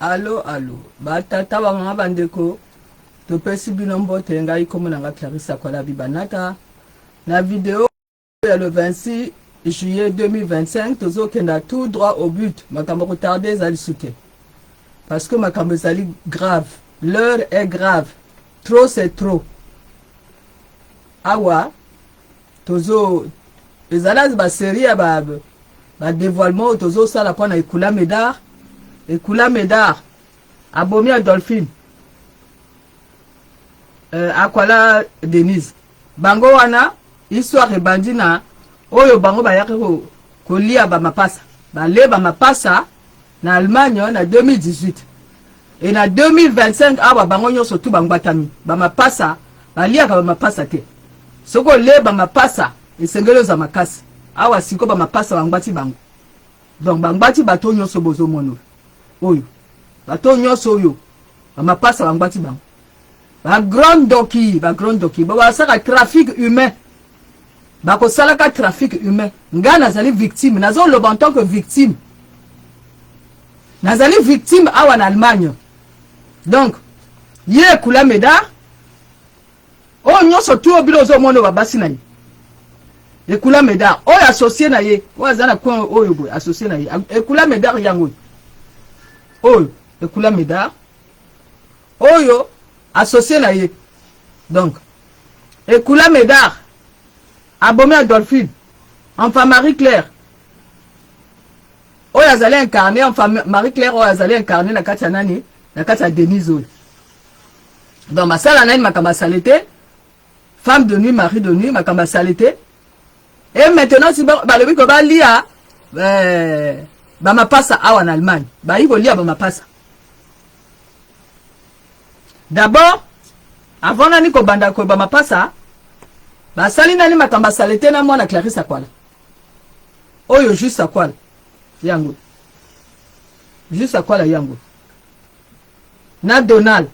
Allo allo ba tata ba mama ba ndeko topesi bino mbote ngai kombo na nga Clarisse Akwala Bibanata na video ya le 26 juillet 2025 tozokenda tout droit au but makambo kotarde eza lisu te parce que makambo ezali grave l'heure est grave trop c'est trop awa tozo ezala ba série ya ba ba dévoilement oyo tozosala mpo na ekula medar ekula medar abomi adolphine euh, akwala denise bango wana histoire ebandi na oyo bango bayaki kolia bamapasa bale bamapasa na Allemagne na 2018 et na 2025 awa bango nyonso tu bangwatami bamapasa baliaka bamapasa te soki olie bamapasa esengeli oza makasi awa siko bamapasa bangwati bango donc bangwati bato nyonso bozomona oyo bato nyonso oyo bamapasa bangwati bango bagrand ndoki bagrand ndoki basalaka trafic humain bakosalaka trafic humain ngai nazali victime nazoloba en tant que victime nazali victime awa na allemagne donc ye ekula medar oyo nyonso tu oyo bino ozomona oyo babasi na ye ekula medar oyo associe na ye oyo aza na coin oyo boye associe na ye ekula medar yango oyo oyo ekula medar oyo associe na ye donc ekula medar abomi adolphine enfin marie claire oyo azali incarné enfin marie claire oyo azali incarné na kati ya nani na kati ya denise oyo donc basala nani makambo ya salete femme de nuit mari de nuit makambo ya salete et maintenant si balobi ko balia eh, bamapasa awa na allemagne bayi kolia bamapasa D'abord, avant nani kobanda koyeba mapasa, basali nani makambo ya salete na mwana Clarisse Akwala. Oyo juste Akwala. Yango. Juste Akwala yango. Na Donald.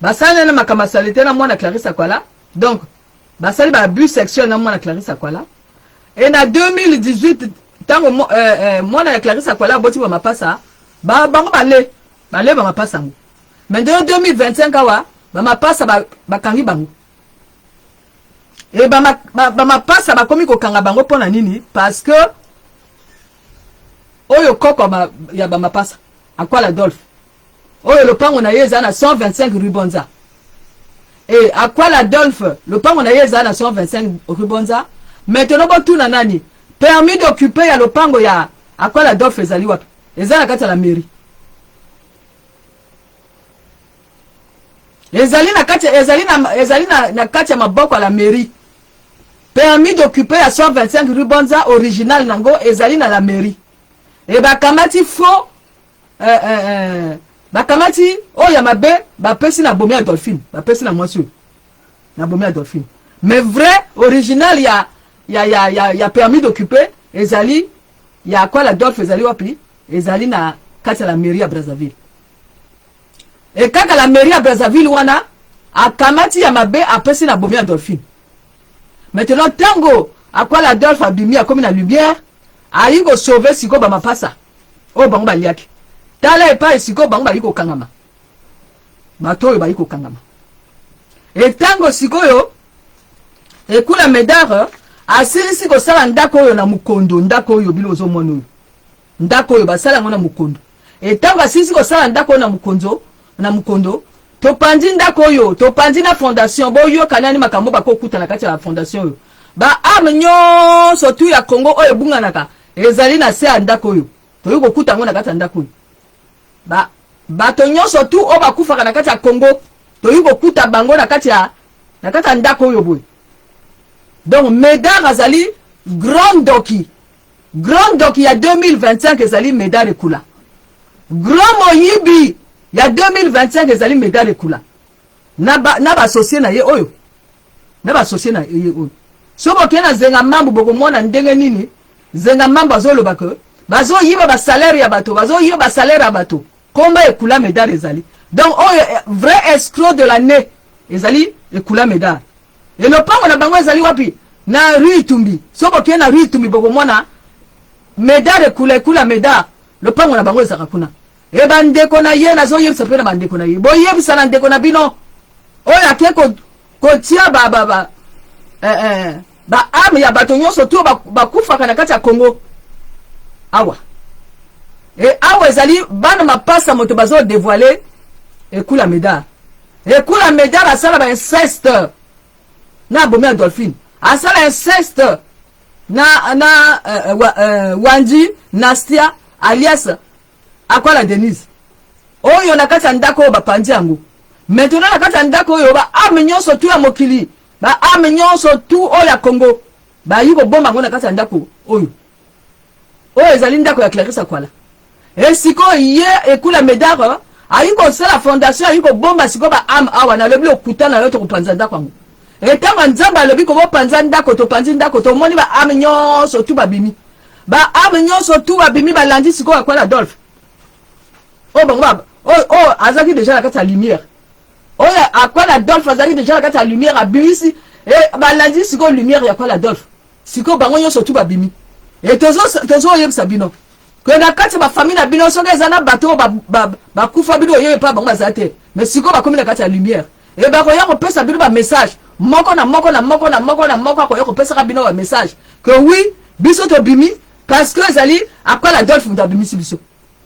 Basali nani makambo ya salete na mwana Clarisse Akwala. Donc, basali ba abus sexuel na mwana Clarisse Akwala. Et na 2018 tango euh, euh, mwana ya Clarisse Akwala aboti ba mapasa, ba bango bale bale ba mapasa yango. Mais nde 2025 awa ba mapasa bakangi ba bango. Et ba, ba, ba mapasa bakomi kokanga bango mpo na nini? Parce que oyo koko ba, ya ba mapasa Akwala Adolphe oyo lopango na ye eza na 125 rue Bonza e Akwala Adolphe lopango na ye eza na 125 rue Bonza maintenant botuna nani permis d'occuper ya lopango ya Akwala Adolphe ezali wapi eza na kati ya la mairie ezali na kati ezali na ezali na, na kati ya maboko ya la mairie permis d'occuper ya 125 rue Bonza original nango ezali na la mairie e bakamati faux eh, eh, eh, bakamati oyo ya mabe bapesi na bomi ya dolphine bapesi na mwasi oyo na bomi ya dolphine mais vrai original ya, ya, ya, ya, ya permis d'occuper ezali ya akwala dolphe ezali wapi ezali na kati ya la mairie ya brazzaville e kaka la mairie ya brazzaville wana akamati ya mabe apesi na bomi ya dolphine maintenant ntango akwala adolphe abimi akomi na lumière ayi kosauve sikoyo bamapasa oyo bango baliaki tala epai sikoyo bango bayi kokangama bato oyo bayi kokangama etango sikoyo ekula medar asilisi kosala ndako oyo na mokondo ndako oyo bino ozomona oyo ndako oyo basala yango na mokondo etango asilisi kosala ndako oyo na mokonzo na mokondo topanzi ndako oyo topanzi na fondation boyoka nani makambo bakokuta na kati ya fondation oyo ba arme nyonso tu ya congo oyo ebunganaka ezali na se ya ndako oyo toyei kokuta yango na kati ya ndako oyo ba bato nyonso tu oyo bakufaka na kati ya congo toyei kokuta bango na kati ya na kati ya ndako oyo boye donc medar azali grand ndoki grand ndoki ya 2025 ezali medar ekula grand moyibi ya 2025 ezali medar ekula na ba na ba na ye oyo na basosie na ye oyo soki bokei na zenga mambu bokomona ndenge nini zenga mambu azoloba ke bazoyiba basalaire ya bato bazoyiba basalaire ya bato komba ekula medar ezali donc oyo eh, vrai escroc de l'année ezali ekula medar e lopango na bango ezali wapi na rue itumbi soki bokei na rue itumbi bokomona medar ekula ekula medar lopango na bango ezalaka kuna. E bandeko na ye, nazoyebisa mpe na bandeko na ye, boyebisa na ndeko na bino oyo ake kotia ba ba ba eh, eh, ba ame ya bato nyonso to bakufaka na kati ya Congo awa. E awa ezali bana mapasa moto bazo devoiler Ekula Medard. Ekula Medard asala ba inceste na abomi Adolphine, asala inceste na na uh, uh, Wanji Nastia alias Akwala Denise oyo na kati ya ndako oyo bapanzi yango. Maintenant na kati ya ndako oyo ba arme nyonso tu ya mokili, ba arme nyonso tu oyo ya Congo bayi kobomba yango na kati ya ndako oyo. Oyo ezali ndako ya Clarisse Akwala. E sikoyo ye Ekula Medard ayi kosala fondation, ayi kobomba sikoyo ba ame awa. Nalobi lokuta na yo, tokopanza ndako yango. Etango Nzambe alobi kobopanza ndako, topanzi ndako, tomoni ba ame nyonso tu babimi. Ba ame nyonso tu babimi, balandi sikoyo Akwala Adolphe. Oyo bango ba oyo oyo azalaki deja na kati ya lumière. Oyo Akwala Adolphe azalaki deja na kati ya lumière, abimisi e balandi sikoyo lumière ya Akwala Adolphe. Sikoyo bango nyonso tu babimi. E tozoyebisa bino ke na kati ya bafamille na bino soki eza na bato oyo bakufa bino oyebi epa bango baza te, mais sikoyo bakomi na kati ya lumière e bakoya kopesa bino bamessage moko na moko na moko na moko na moko, akoya kopesaka bino bamessage ke oui, biso tobimi parce que ezali Akwala Adolphe moto abimisi biso.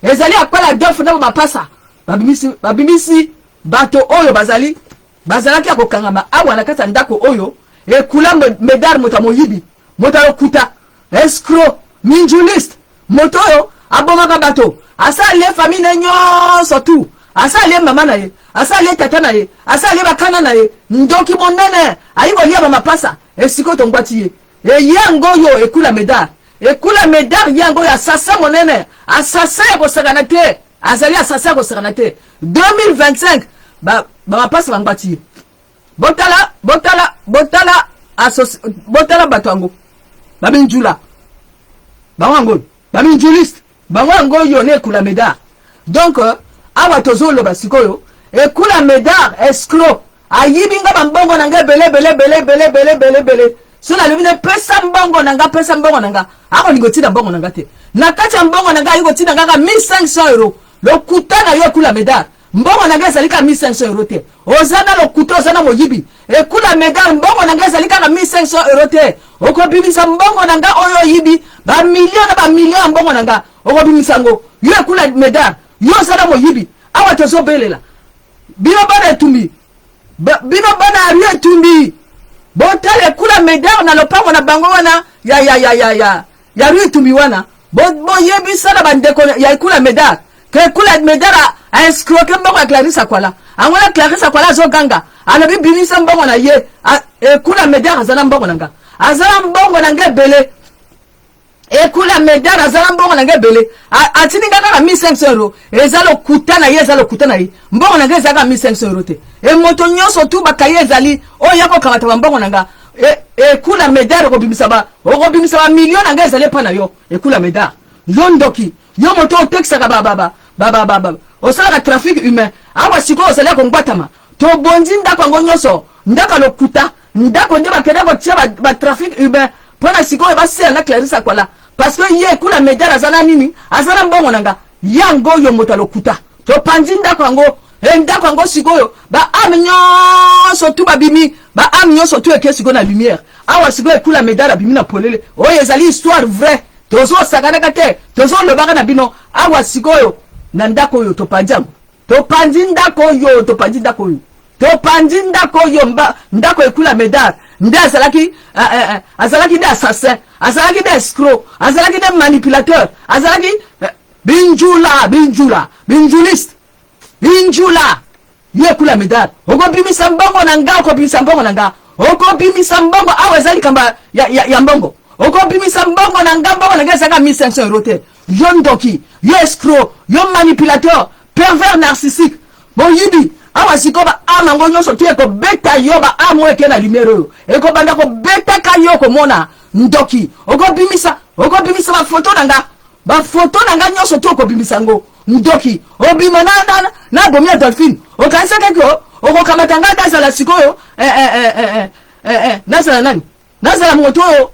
Ezali Akwala Adolphe na bapasa babimisi, babimisi bato oyo bazali bazalaki ya kokangama awa na kati ya ndako oyo. Ekula Medard, moto ya moyibi, moto ya lokuta, escroc, minjuliste, moto oyo abomaka bato, asali ye famille na ye nyonso tu, asali ye mama na ye, asali ye tata na ye, asali ye bakana na ye, ndoki monene, ayi kolia bamapasa. Esikoyo tongwati ye. Eyango oyo Ekula Medard, Ekula Medard yango oyo assassin monene, assassin ya kosakana te, azali assassin ya kosakana te. 2025 bamapasa bangwati ye. Botala, botala, botala, botala bato yango babinjula bango yango baminjuliste bango yango oyo na Ekula Medard. Donc awa tozoloba sikoyo Ekula Medard escroc ayibi nga bambongo na nga ebele ebele ebele ebele ebele ebele ebele. So nalobi ne pesa mbongo na nga, pesa mbongo na nga, akolinga otinda mbongo na nga te. Na kati ya mbongo na nga ayi kotinda nga kaka 1500 euro. Lokuta na yo Ekula Medard, mbongo na nga ezali kaka 1500 euro te. Oza na lokuta, oza na moyibi. Ekula Medard, mbongo na nga ezali kaka 1500 euro te. Okobimisa mbongo na nga oyo oyibi, bamilio na bamilio ya mbongo na nga okobimisa yango. Yo Ekula Medard, yo oza na moyibi. Awa tozobelela bino bana Etumbi, bino bana ya rue Etumbi, botala Ekula Medard na lopango na bango wana ya ya ya ya ya ya rue Etumbi wana. Boyebisa na bandeko ya Ekula Medard ke Ekula Medard aescroke mbongo ya Clarisse Akwala. Ango na Clarisse Akwala azoganga, alobi bimisa mbongo na ye. Ekula Medard aza na mbongo na nga, aza na mbongo na nga ebele. Ekula Medard aza na mbongo na nga ebele, atindi nga kaka 1500 euro. Eza lokuta na ye, eza lokuta na ye. Mbongo na nga eza kaka 1500 euro te. E moto nyonso tu bakaye ezali oyo ya kokamata bambongo na nga. Ekula Medard, okobimisa ba okobimisa ba million na nga ezali epa na yo. Ekula Medard, yo ndoki, yo moto otekisaka ba ba ba ba ba ba ba osalaka trafic humain. Awa sikoyo ozali ya kongwatama. Tobonzi ndako yango nyonso, ndako ya lokuta, ndako nde bakende kotia ba trafic humain mpona sikoyo basela na Clarisse Akwala, parce que ye Ekula Medard aza na nini? Aza na mbongo na nga. Yango oyo moto ya lokuta, topanzi ndako yango. E ndako yango sikoyo ba ame nyonso tu babimi, ba ame nyonso tu eke sikoyo na lumière. Awa sikoyo Ekula Medard abimi na polele. Oyo ezali histoire vraie, tozosakanaka te, tozolobaka na bino. Awa sikoyo na ndako oyo topanzi yango, topanzi ndako oyo, topanzi ndako oyo, topanzi ndako oyo, ndako Ekula Medard nde azalaki azalaki nde assassin, azalaki nde escroc, azalaki nde manipulateur, azalaki binjula, binjula, binjuliste, binjula. Yo Ekula Medard, okobimisa mbongo na nga, okobimisa mbongo na nga, okobimisa mbongo. Awa eza likambo ya, ya, ya mbongo. Okobimisa mbongo na nga, mbongo na nga ezalaka 1500 euro te. Yo ndoki, yo escroc, yo manipulateur, pervers narcissique, moyibi. Awa sikoyo ba ame yango nyonso tu ekobeta yo, ba ame oyo eke na lumière oyo ekobanda kobetaka yo, komona ndoki. Okobimisa, okobimisa bafoto na nga, bafoto na nga nyonso tu okobimisa yango. Ndoki, obima na, na, na bomi ya Dolphine. Okanisaki ke okokamata nga nazala sikoyo eh, eh, eh, eh, eh, eh, eh, nazala nani, nazala moto oyo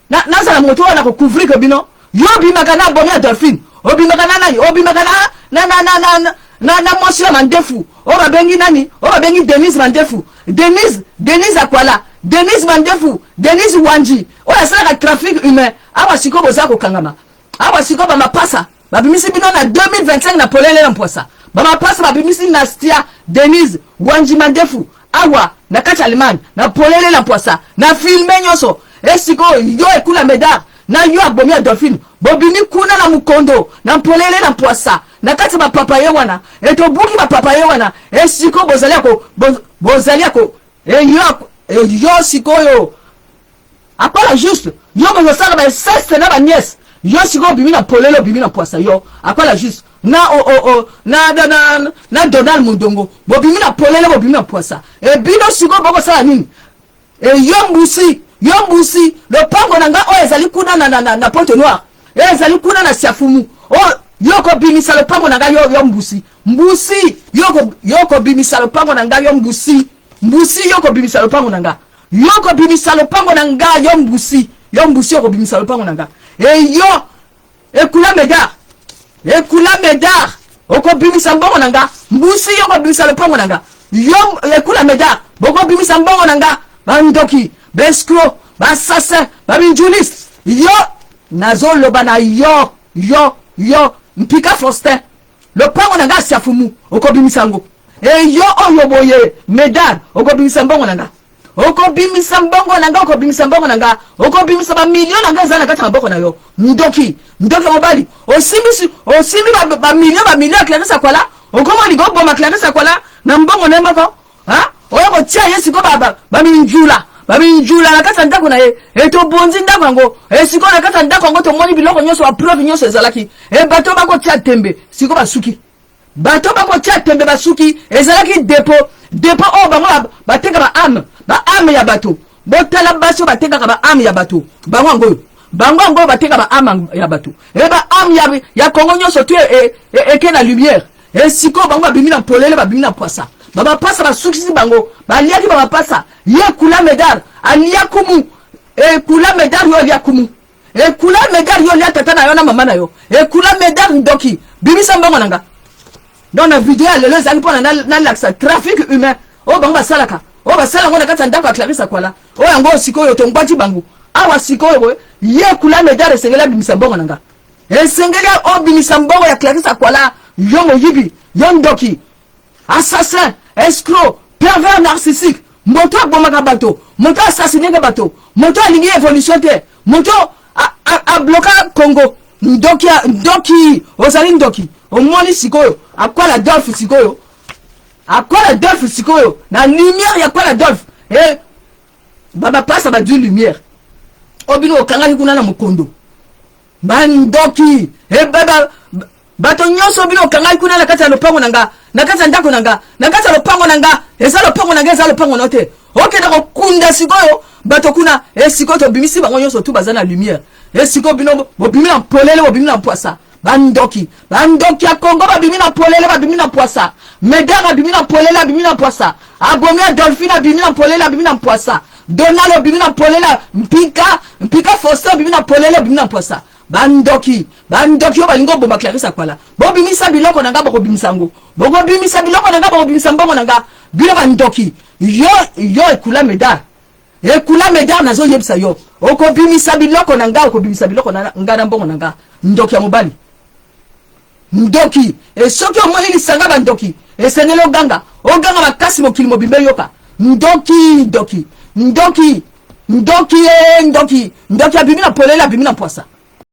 nazala moto oyo nakocouvrir ke bino. Yo obimaka na bomi ya Dolphine. Obimaka na nani? Obimaka na na na na na na na mwasi ya mandefu oyo babengi nani? Oyo babengi Denise Mandefu, Denise Denise Akwala, Denise Mandefu, Denise Wanji oyo asalaka trafic humain. Awa sikoyo boza kokangama. Awa sikoyo bamapasa babimisi bino na 2025 na polele na mpwasa. Bamapasa babimisi Nastia Denise Wanji Mandefu awa na kati ya Allemagne na polele na mpwasa na filme nyonso. E sikoyo yo ekula Medard na yo abomi ya Dolphine bobimi kuna na mokondo na mpolele na mpwasa na kati ya bapapa ye wana e tobuki bapapa ye wana. E sikoyo bozali ya ko bozali ya ko e yo e yo sikoyo akola juste yo bozosala ba inceste na ba nièce. Yo sikoyo obimi na polele, obimi na mpwasa. Yo akola juste na o o o na na na na Donald Mundongo bobimi na polele, bobimi na mpwasa. E bino sikoyo bokosala nini? E yo mbusi, yo mbusi, lopango na nga oyo ezali kuna na na na, na Pointe Noire, e ezali kuna na Siafumu. O yo kobimisa lopango na nga yo, yo mbusi, mbusi, yo ko, yo kobimisa lopango na nga yo mbusi, mbusi, yo kobimisa lopango na nga. Yo kobimisa lopango na nga yo mbusi, yo mbusi okobimisa lopango na nga. E yo ekula Medard, ekula Medard okobimisa mbongo na nga. Mbusi yo okobimisa lopango na nga. Yo ekula Medard bokobimisa mbongo na nga. Bandoki, baescroc, baassassin, baminjuliste. Yo nazoloba na yo, yo, yo Mpika Faustin, lopango na nga Siafumu okobimisa yango. E yo oyo boye Medard okobimisa mbongo na nga. Okobimisa mbongo na nga, okobimisa mbongo na nga, okobimisa ba million na nga eza na kati ya maboko na yo. Ndoki, ndoki ya mobali. Osimbi osimbi ba, ba million, ba million ya Clarisse Akwala, okoma olingi oboma Clarisse Akwala na mbongo na ye moko. Ha? Oya kotia ye siko ba, ba, ba minjula, ba minjula na kati ya ndako na ye. E tobonzi ndako yango. E siko na kati ya ndako yango tomoni biloko nyonso, ba preuve nyonso ezalaki. E bato bakotia tembe, siko basuki. Bato bakotia tembe basuki. Ezalaki depo, depo oyo bango bateka ba ame, ba ame ya bato. Botala basi oyo batekaka ba ame ya bato, bango yango oyo, bango yango oyo bateka ba ame ya bato. E ba ame ya, ya Congo nyonso tu eke e, e, e na lumière. E sikoyo bango babimi na polele, babimi na pwasa. Ba mapasa basukisi bango, baliaki ba mapasa. Ye Kula Medar alia kumu. E Kula Medar yo alia kumu. Ekula Medar yo lia tata na yo na mama na yo. Ekula Medar ndoki, bimisa mbongo na nga. Donc na video ya lelo ezali mpona nalakisa trafic humain oyo bango basalaka, oyo basala yango na kati ya ndako ya Clarisse Akwala. Oyo yango sikoyo tongwati bango awa sikoyo boye. Ye Kula Medar esengeli abimisa mbongo na nga, esengeli obimisa mbongo ya Clarisse Akwala. Yo moyibi, yo ndoki, assassin, escroc, pervers narcissique, moto abomaka bato, moto assassineke bato, moto alingi évolution te, moto abloka Congo. Ndoki, ndoki, ozali ndoki. Omoni sikoyo Akwala Dolphe, sikoyo Akwala Dolphe, sikoyo na lumière ya Akwala Dolphe. E babapasa badui lumière oyo bino okangaki kuna na mokondo. Bandoki, e baba bato nyonso bino okangaki kuna na kati ya lopango na nga, na kati ya ndako na nga, na kati ya lopango na nga. Eza lopango na nga, eza lopango na te. Okende kokunda sikoyo bato kuna. E sikoyo tobimisi bango nyonso tu baza na lumière. E sikoyo bino bobimi na polele, bobimi na mpwasa. Bandoki, bandoki ya Congo babimi na polele, babimi na mpwasa. Medar abimi na polele, abimi na mpwasa. Abomi ya Dolphine abimi na polele, abimi na mpwasa. Donald obimi na polele, Mpika, Mpika Faustin obimi na polele, obimi na mpwasa. Bandoki, bandoki oyo balingi oboma Clarisse Akwala. Bobimisa biloko na nga, bokobimisa yango. Bokobimisa biloko na nga, bokobimisa mbongo na nga. Bino bandoki. Yo, yo ekula Medar. Ekula Medar nazoyebisa yo. Okobimisa biloko na nga, okobimisa biloko na nga na mbongo na nga. Ndoki ya mobali. Ndoki. E soki omoni lisanga bandoki, esengeli oganga. Oganga makasi mokili mobimba eyoka. Ndoki, ndoki, ndoki, ndoki, e ndoki, ndoki abimi na polele, abimi na mpwasa.